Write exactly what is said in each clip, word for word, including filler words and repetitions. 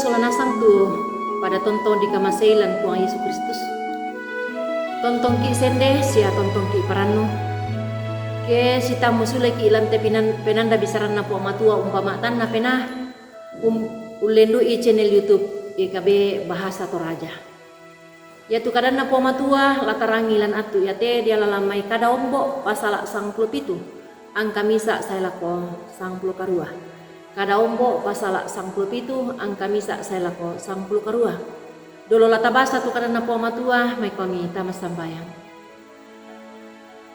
Sola nasang tu pada tontong dikamasei lan Puang Yesus Kristus. Tontong ki sende sia tontong ki parannu. Ke sitammu sule ki lan te pinan-, penanda bisaranna Puang Matua umpama tanna penaa, um, ullendu'i channel YouTube Y K B Bahasa Toraja. Iatu kadanna Puang Matua latarangi lan attu iate diala lan mai Kada Ombo pasala sangpulo pitu, angka misa sae lako sangpulo karua. Kada Ombo pasala sangpulo pitu, angka misa sae lako sangpulo karua. Dolo latabasa tu kadanna Puang Matua, maikomi tama sambayang.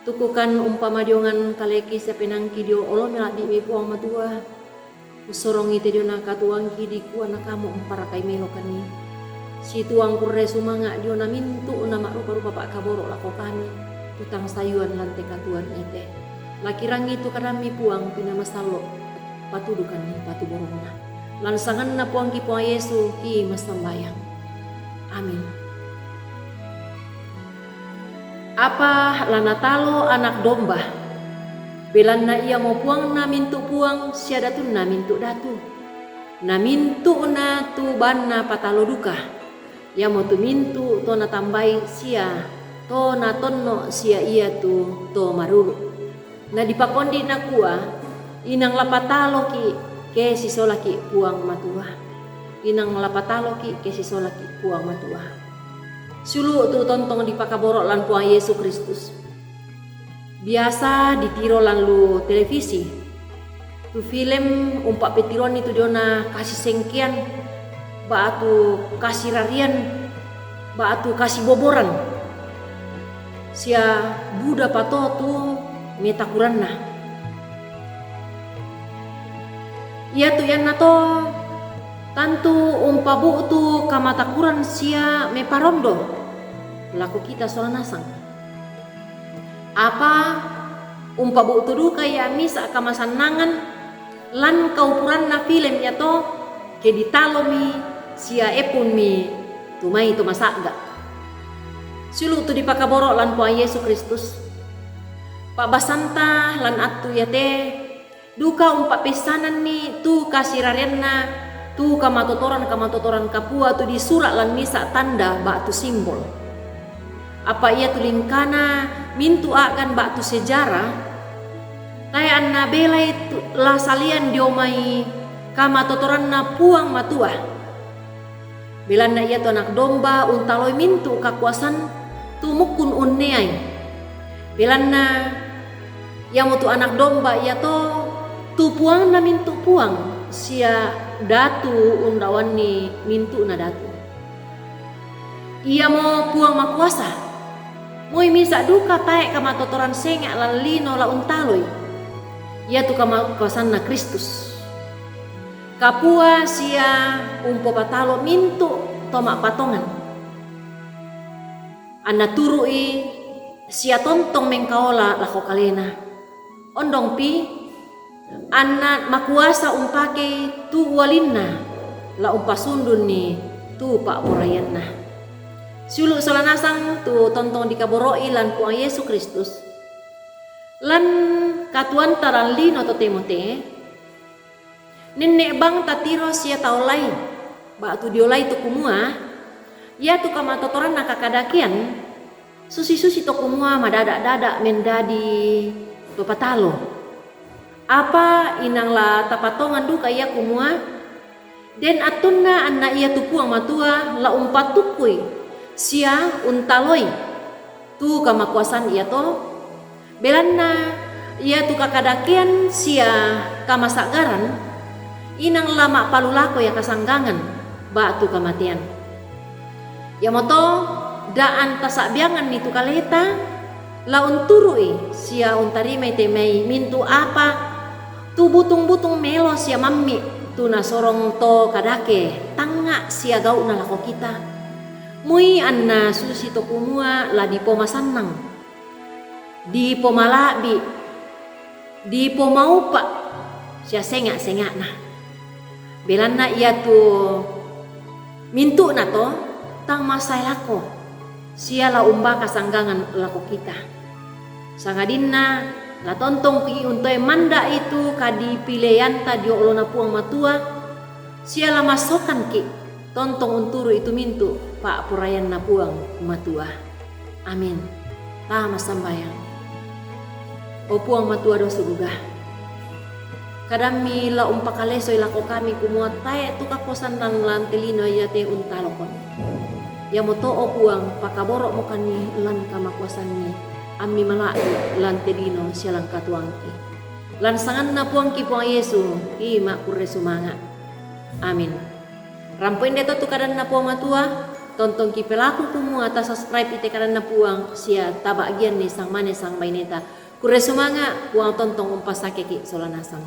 Tukukan umpama diongan kaleki sepenangki dio olomi la'bi'mi Puang Matua. Ussorongi te diona katuangki dikua nakamu umparakai melokanni. Situang kurre sumanga diona mintu na ma'rupa-rupa pa'kaboro lako kami, tutang sayuan lan te katuan ete. Lakirangi tu kadammi Puang pinamasallo, patudukanni patuboronna. Lan sanganna Puangki Puang Yesu ki massambayang. Amin. Apa la natalo Anak Domba? Belanna iamo Puangna mintu puang sia Datunna mintu datu. Na mintu'na tu banna patalo duka. Iamotu mintu to natambai sia to natonno sia iatu to maruru. Na dipakondi nakua, inang la pataloki ke sisolaki Puang Matua. Inang la pataloki ke sisolaki Puang Matua. Sulu tu tontong dipakaboro lan Puang Yesus Kristus. Biasa ditiro lan lu televisi. Tu film umpa petironni tu diona kasisengkean, ba'tu kasirarian, ba'tu kasiboboran. Sia buda pato tu metakuranna. Iatu iannato tantu umpabu'tu kamatakuran sia meparondo lako kita sola nasang. Apa umpabu'tu duka ia misa kamasannangan lan kaupuranna film iato, ke ditalomi sia epunmi tu mai to masa'ga. Sulu tu dipakaboro lan Puang Yesus Kristus. Pa'basanta lan attu iate duka umpa'peissananni tu kasirarianna, tu kamatotoran-kamatotoran kapua tu disura lan misa tanda ba'tu simbol. Apa iatu lingkana mintu a'gan ba'tu sejarah, tae anna belai tu la salian dio mai kamatotoranna Puang Matua. Belanna iatu Anak Domba untaloi mintu kakuasan tu mukkun unneai. Belanna iamotu Anak Domba iato tu puangna mintu puang sia datu undaoanni mintu'na datu. Iamo Puang makuasa. Moi misa duka tae kamatotoran senga lan lino la untaloi. Iatu kamakuasanna Kristus. Kapua sia umpopatalo mintu to ma'patongan. Anna turu'i sia tontong mengkaola lako kalena. Ondongpi, anna makuasa umpakei tu ualinna, la umpasundunni tu pa'poraianna. Siulu' sola nasang tu tontong dikaboro'i lan Puang Yesus Kristus. Lan katuoanta lan lino totemo te, nenne' bang tatiro sia taolai, ba'tu diolai tu kumua, iatu kamatotoranna kakadakean, susi-susi to kumua madada-dada mendadi to patalo. Apa inang la tapatongan duka ia kumua, den attunna anna iatu Puang Matua la umpatukkui sia untaloi tu kamakuasan iato, belanna iatu kakadakean sia kamasa'garan, inang la ma'palulako ia kasanggangan ba'tu kamatean. Iamoto, da'an tasa'bianganni tu kaleta, la unturu'i sia untarimai te mai mintu apa, tu butung-butung melo sia mammi', tu nasorong to kadake tangnga' sia gau'na lako kita. Moi anna susi to kumua la dipomasannang, dipomala'bi, dipomaupa' sia senga'-senga'na. Belanna iatu mintu'na to tang massae lako, sia la umbaka sanggangan lako kita. Sangadinna la tontongki' untoe manda'i tu kadipileanta dio olona Puang Matua, sia la massokanki' Tontong unturu itu mintu pa'poraianna Puang Matua. Amin. Tama sambayang. O Puang Matua dao suruga, kadammi la umpakalesoi lako kami kumua tae' tu kakuasanna lan te lino iate untalokon. Iamoto, o Puang, pakaboro'mokanni lan kamakuasanni, ammi mala'bi' lan te lino sia lan katuoangki. Lan sanganna Puangki Puang Yesu, tima kurre sumanga'. Amin. Rampo inde to tu kadanna Puang Matua, tontongki pelaku kumua tasubscribe ite kadanna Puang sia tabagianni sangmane sangbaineta. Kurre sumanga', Puang tontong umpasakeki sola nasang.